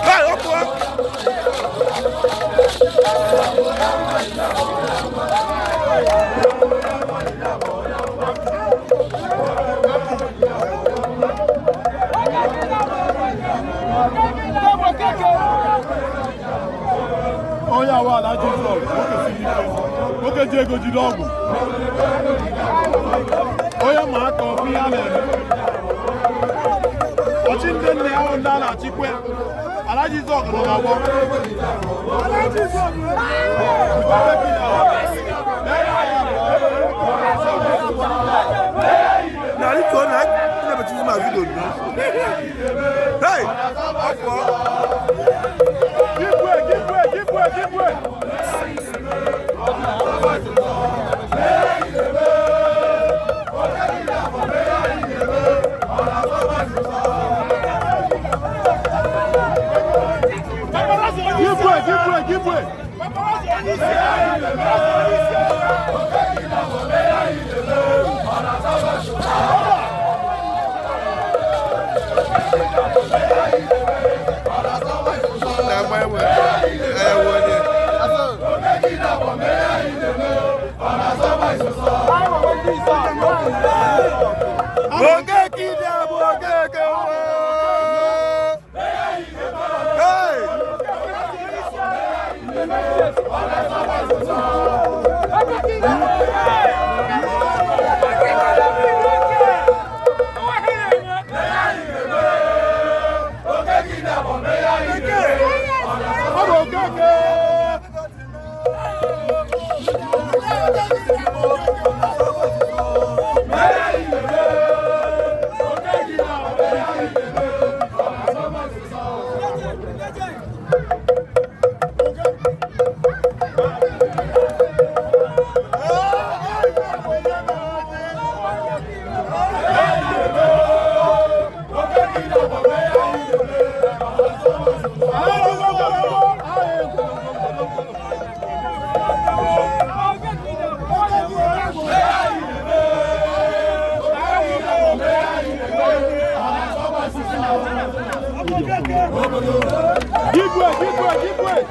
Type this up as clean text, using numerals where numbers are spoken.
Hey, ọkụ! Onye awa ala Jizọs, nwoke siri ike, nwoke ji ego jide ọgwụ, onye ma aka ọfụ ihe a na-eme. Ọchị ndị nne ya hụ ndị a na-achịkwe ala Jizọs nọ n'ọgbọ. Na rituo na na-ebechizi ma vidio nọ. Hey, ọkụ! Give way, give way, give way, give way. Give way, give way, give way. Na-agba egbe ewu onye. Okeke ịdị abụ okeke nwa. Hey! Ọ bụ Okeke. Give way, give way, give way.